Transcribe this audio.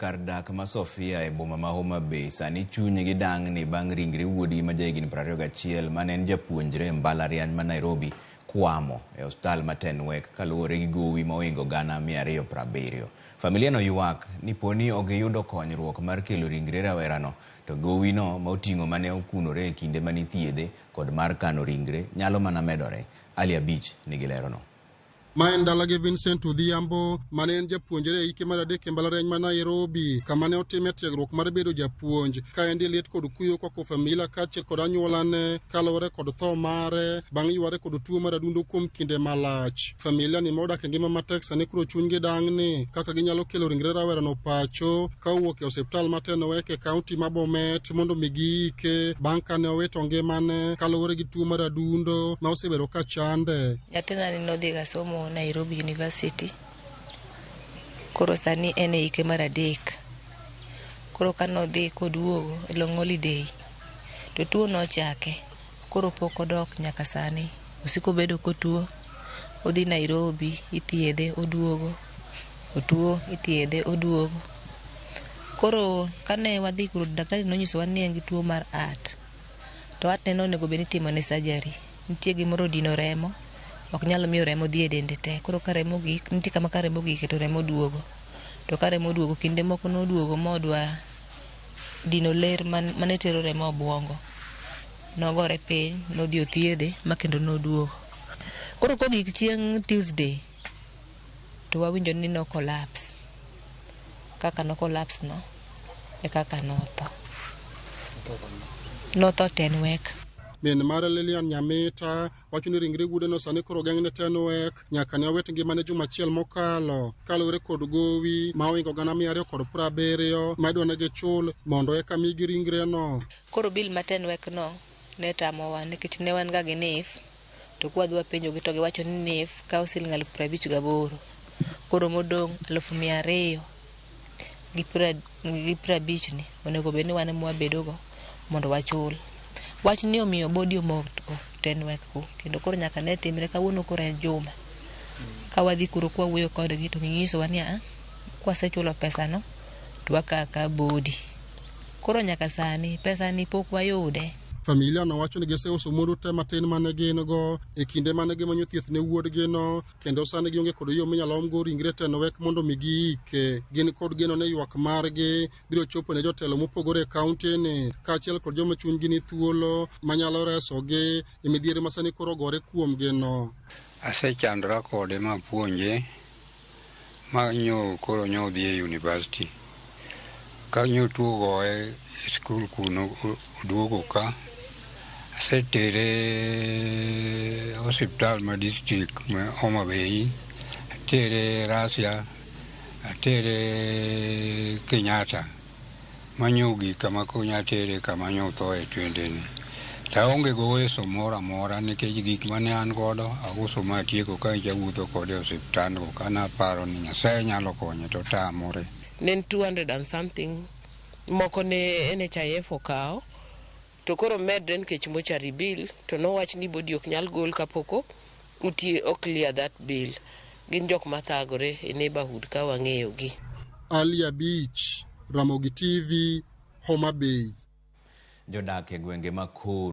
kar dak ma Sofia e boma ma Homa Bay sani chunygi dang'ni bang' ringre wuodgi ma jahigni 21 mane en japuonjre e mbalariany ma Nairobi kwamo e osiptal ma Tenwek kaluwore gi gowi ma ohingo gana 270. Familia no ywak ni poni ok giyudo konyruok mar kelo ringre rawerano to gowino ma oting'o mane okunore e kinde mane ithiedhe kod mar kano ringre nyalo mana medore. Ali Abich nigi lerono. Ma en dalagi Vincent Odhiambo mane en japuonjre e hike mar adek e mbalariany ma Nairobi kama ne otime tiegruok mar bedo japuonj. Ka endi liet kod kuyo okwako familia kaachiel kod anyuolane kaluwore kod tho mare bang' yware kod tuo mar adundo kuom kinde malach. Familia ni ma odak e ngima matek sani koro chunygi dang'ni kaka ginyalo kelo ringre rawerano pacho ka owuok e osiptal ma Tenwek e kaunti ma Bomet mondo mi giike bang' kane owito ngimane kaluwore gi tuo mar adundo ma osebedo ka chande. Nyathina ni nodhiga somo Nairobi University. Koro sani en e hike mar adek. Koro ka nodhi koduogo e long holiday to tuo nochake. Koro pok odok nyaka sani. Osiko obedo kotuo. Odhi Nairobi ithiedhe oduogo. Otuo ithiedhe oduogo. Koro kane wadhi kuro daktari nonyisowa ni en gi tuo mar heart. To heart ne no onego bed ni itimone surgery. Nitie gimoro odino remo, ok nyal miyo remo dhi e dende te. Koro ka remo ogik, nitie kama ka remo ogike to remo duogo. To ka remo oduogo, kinde moko noduogo modwa dino ler mane tero remo e obwongo. Nogore piny, nodhi othiedhe ma kendo noduogo. Koro kogik chieng' Tuesday, to wawinjo ni no collapse. Kaka no collapse no, e kaka notho. Notho Tenwek. Min mare Lilian Nyamita wacho ni ringre wuodeno sani koro ogeng'ne Tenwek nyaka ne owit ngimane juma achiel mokalo kaluwore kod gowi ma ohingo gana 270 ma idwa ne gichul mondo eka migi ringreno. Koro bill ma Tenwek no ne tamowa nikech ne wan ga gi NHIF to kwadhi wapenjogi to giwacho ni NHIF kawo siling 58,000. Koro modong' 250,000 ni onego bed ni wan ema wabedogo mondo wachul. Wach ni omiyo body omoko Tenwek ku kendo koro nyaka ne timre kawuono koro en juma. Ka wadhi kuro kwawuoyo kodgi to ginyisowa ni a kwasechulo pesa no to wakawo akawa body. Koro nyaka sani pesa ni pok wayude. Familia no wacho ni giseuso mwandu te matin mane gin go e kinde mane gimanyo thieth ne wuodgino kendo sani gionge kod yo minyalo omgo ringre Tenwek mondo mi giike. Gin kod geno ni ywak margi biro chopo ne jotelo mopogore e kaunti ni kaachiel kod joma chunygi ni thuolo manyalo resogi e midhiero ma sani koro ogore kuomgi no. Asechandora kode mapuonje ma nyo koro nyo odhi e university. Ka nyo tuo ogoye e skul kuno oduogo ka. Asetere osiptal ma district ma Homa Bay, atere Russia, atere Kenyatta. Manyo ogik kama konya tere kama nyo othoe twendeni. To aonge go uwezo moro amora nikech gik mane an godo auso ma atieko ka awuotho kode e osiptand go ka naparo ni Nyasaye nyalo konye to otamore. Ne en 200 and something moko ne NHIF okawo to koro medre nikech mortuary bill to nowach ni body ok nyal gol kapok utie o clear that bill. Gin jok mathagore e neighborhood ka wang'eyo gi. Ali Abich, Ramogi TV, Homa Bay. Jodak e gwenge ma Koru